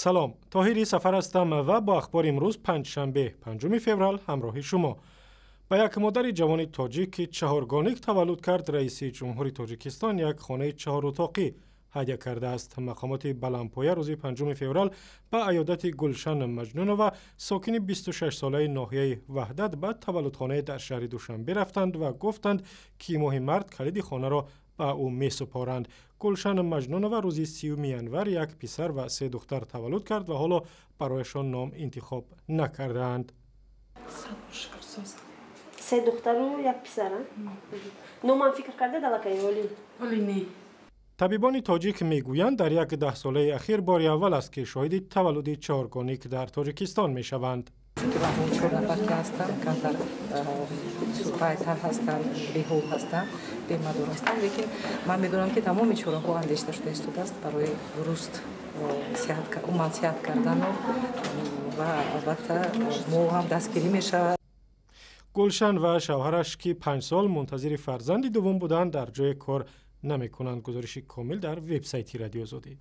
Салом, Тоҳири Сафар ҳастам ва бо ахбори имрӯз, панҷшанбе, 5 феврал, ҳамроҳи шумо. Ба як модари ҷавони тоҷик, ки чаҳоргоник таваллуд кард, раиси ҷумҳури Тоҷикистон як хонаи чаҳорутоқӣ ҳадя кардааст. Мақомоти баландпоя рӯзи 5 феврал ба аёдати Гулшан Маҷнунова, сокини 26-солаи ноҳияи Ваҳдат, ба таваллудхонае дар шаҳри Душанбе рафтанд ва гуфтанд, ки моҳи март калиди хонаро ба ӯ месупоранд. Гулшан Маҷнунова рӯзи 30 январ як писар ва се духтар таваллуд кард ва ҳоло барояшон ном интихоб накардаанд. Се духтару як писар. Номам фикр карда далакай ҳоли? Ҳоли не. Табибони тоҷик мегӯянд, дар як даҳсолаи ахир бори аввал аст, ки шоҳиди таваллуди чаҳоргоник дар Тоҷикистон мешаванд. Чунки ҳамон чор нафар ки ҳастанд, камтар байтар ҳастанд, беҳол ҳастанд, бемадор ҳастанд, лекин ман медонам, ки тамоми чораҳо андешида шуда истодааст барои дуруст умуман сиҳат кардану ва албатта мо ҳам дастгирӣ мешавад. Гулшан ва шавҳараш, ки 5 сол мунтазири фарзанди дуввум буданд, дар ҷои кор намекунанд. Гузориши комил дар вебсайти Радиозодӣ.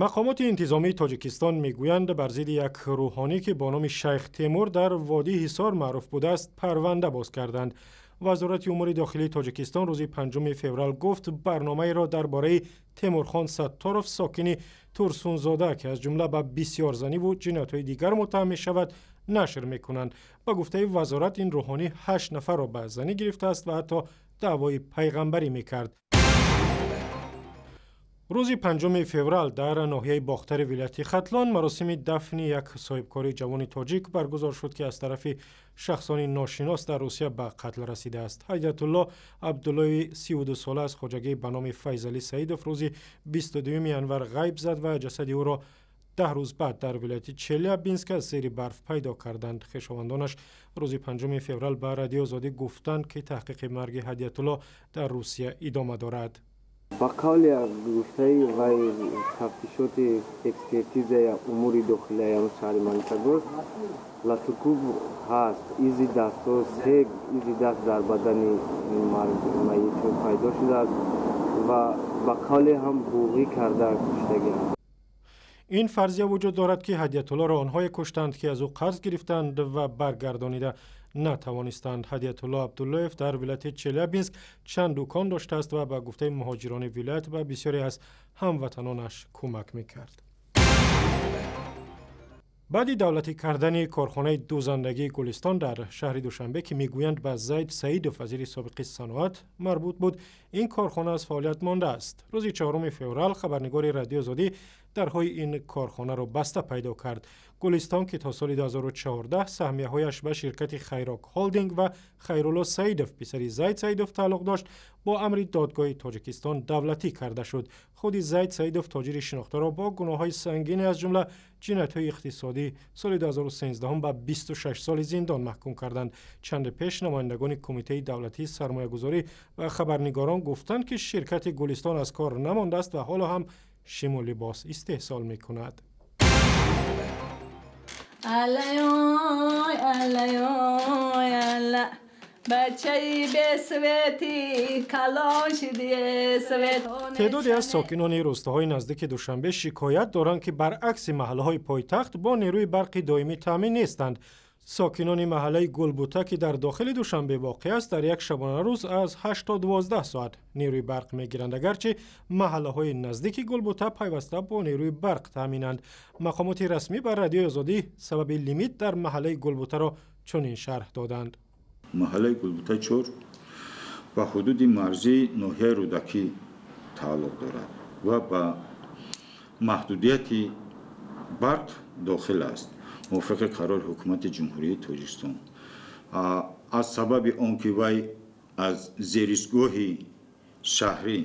Мақомоти интизомии Тоҷикистон мегӯянд, бар зидди як рӯҳонӣ, ки бо номи Шайх Темур дар водии Ҳисор маъруф будааст, парванда боз карданд. Вазорати умури дохилии Тоҷикистон рӯзи 5 феврал гуфт, барномаеро дар бораи Темурхон Сатторов, сокини Турсунзода, ки аз ҷумла ба бисёрзаниву ҷиноятҳои дигар муттаҳам мешавад, нашр мекунанд. Ба гуфтаи вазорат, ин рӯҳонӣ ҳашт нафарро ба занӣ гирифтааст ва ҳатто даъвои пайғамбарӣ мекард. Рӯзи 5 феврал дар ноҳияи Бохтари вилояти Хатлон маросими дафни як соҳибкори ҷавони тоҷик баргузор шуд, ки аз тарафи шахсони ношинос дар Русия ба қатл расидааст. Ҳайдатулло Абдуллои 32сола аз хоҷагӣ ба номи Файзалӣ Саидов рӯзи 22 январ ғайб зад ва ҷасади ӯро 10 рӯз баъд дар вилояти Челябинск аз зери барф пайдо карданд. Хешовандонаш рӯзи 5 феврал ба Радиоозодӣ гуфтанд, ки таҳқиқи марги Ҳадиятулло дар Русия идома дорад. Ба қавли гуфтаи вай, тафтишоти экспертизаи умури дохилияи шаҳри Магнитогорск латукуб ҳаст, изи дастҳо, се изи даст дар бадани майит пайдо шудааст ва ба қавле ҳам буғӣ карда куштагианд. Ин фарзия вуҷуд дорад, ки Ҳадиятуллоро онҳое куштанд, ки аз ӯ қарз гирифтанд ва баргардонида натавонистанд. Ҳадиятулло Абдуллоев дар вилояти Челябинск чанд дукон доштааст ва ба гуфтаи муҳоҷирони вилоят ба бисёре аз ҳамватанонаш кӯмак мекард. Баъди давлатӣ кардани корхонаи дӯзандагии Гулистон дар шаҳри Душанбе, ки мегӯянд ба Зайд Саидов, вазири собиқи саноат, марбут буд, ин корхона аз фаъолият мондааст. Рӯзи 4 феврал хабарнигори Радиозодӣ дарҳои ин корхонаро баста пайдо кард. Гулистон, ки то соли 2014 саҳмияҳояш ба ширкати Хайрок Холдинг ва Хайрулло Саидов, писари Зайд Саидов, тааллуқ дошт, бо амри додгоҳи Тоҷикистон давлатӣ карда шуд. Худи Зайд Саидов, тоҷири шинохтаро бо гуноҳҳои сангине, аз ҷумла ҷиноятҳои иқтисодӣ, соли 2013 ба 26 соли зиндон маҳкум карданд. Чанде пеш намояндагони Кумитаи давлатии сармоягузорӣ ба хабарнигорон гуфтанд, ки ширкати Гулистон аз кор намондааст ва ҳоло ҳам шиму либос истеҳсол мекунад. Аллаёй, аллаёй, алла, бачаи бесвети калон шидие свет. Теъдоде аз сокинони рӯстаҳои наздики Душанбе шикоят доранд, ки баръакси маҳаллаҳои пойтахт бо нерӯи барқи доимӣ таъмин нестанд. Сокинони маҳаллаи Гулбута, ки дар дохили Душанбе воқеъ аст, дар як шабонарӯз аз 8 то 12 соат нерӯи барқ мегиранд, агарчи маҳаллаҳои наздики Гулбута пайваста бо нерӯи барқ таъминанд. Мақомоти расмӣ ба Радиои Озодӣ сабаби лимит дар маҳаллаи Гулбутаро чунин шарҳ доданд. Маҳаллаи Гулбута чор ба ҳудуди марзии ноҳияи Рӯдакӣ тааллуқ дорад ва ба маҳдудияти барқ дохил аст. Мувофиқи қарори Ҳукумати Ҷумҳурии Тоҷикистон, аз сабаби он ки вай аз зеристгоҳи шаҳрӣ,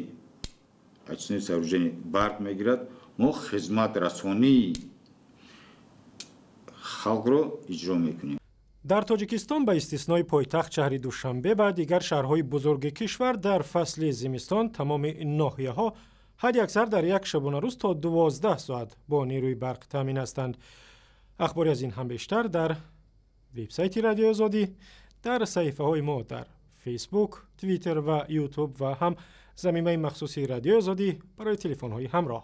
очистные сооружения, барқ мегирад, мо хизматрасонии халқро иҷро мекунем. Дар Тоҷикистон, ба истиснои пойтахт шаҳри Душанбе ва дигар шаҳрҳои бузурги кишвар, дар фасли зимистон тамоми ноҳияҳо ҳадди аксар дар як шабонарӯз то 12 соат бо нерӯи барқ таъмин ҳастанд. Ахбори аз ин ҳам бештар дар вебсайти Радиои Озодӣ, дар саҳифаҳои мо дар Фейсбук, Твиттер ва Ютуб ва ҳам замимаи махсуси Радиои Озодӣ барои телефонҳои ҳамроҳ.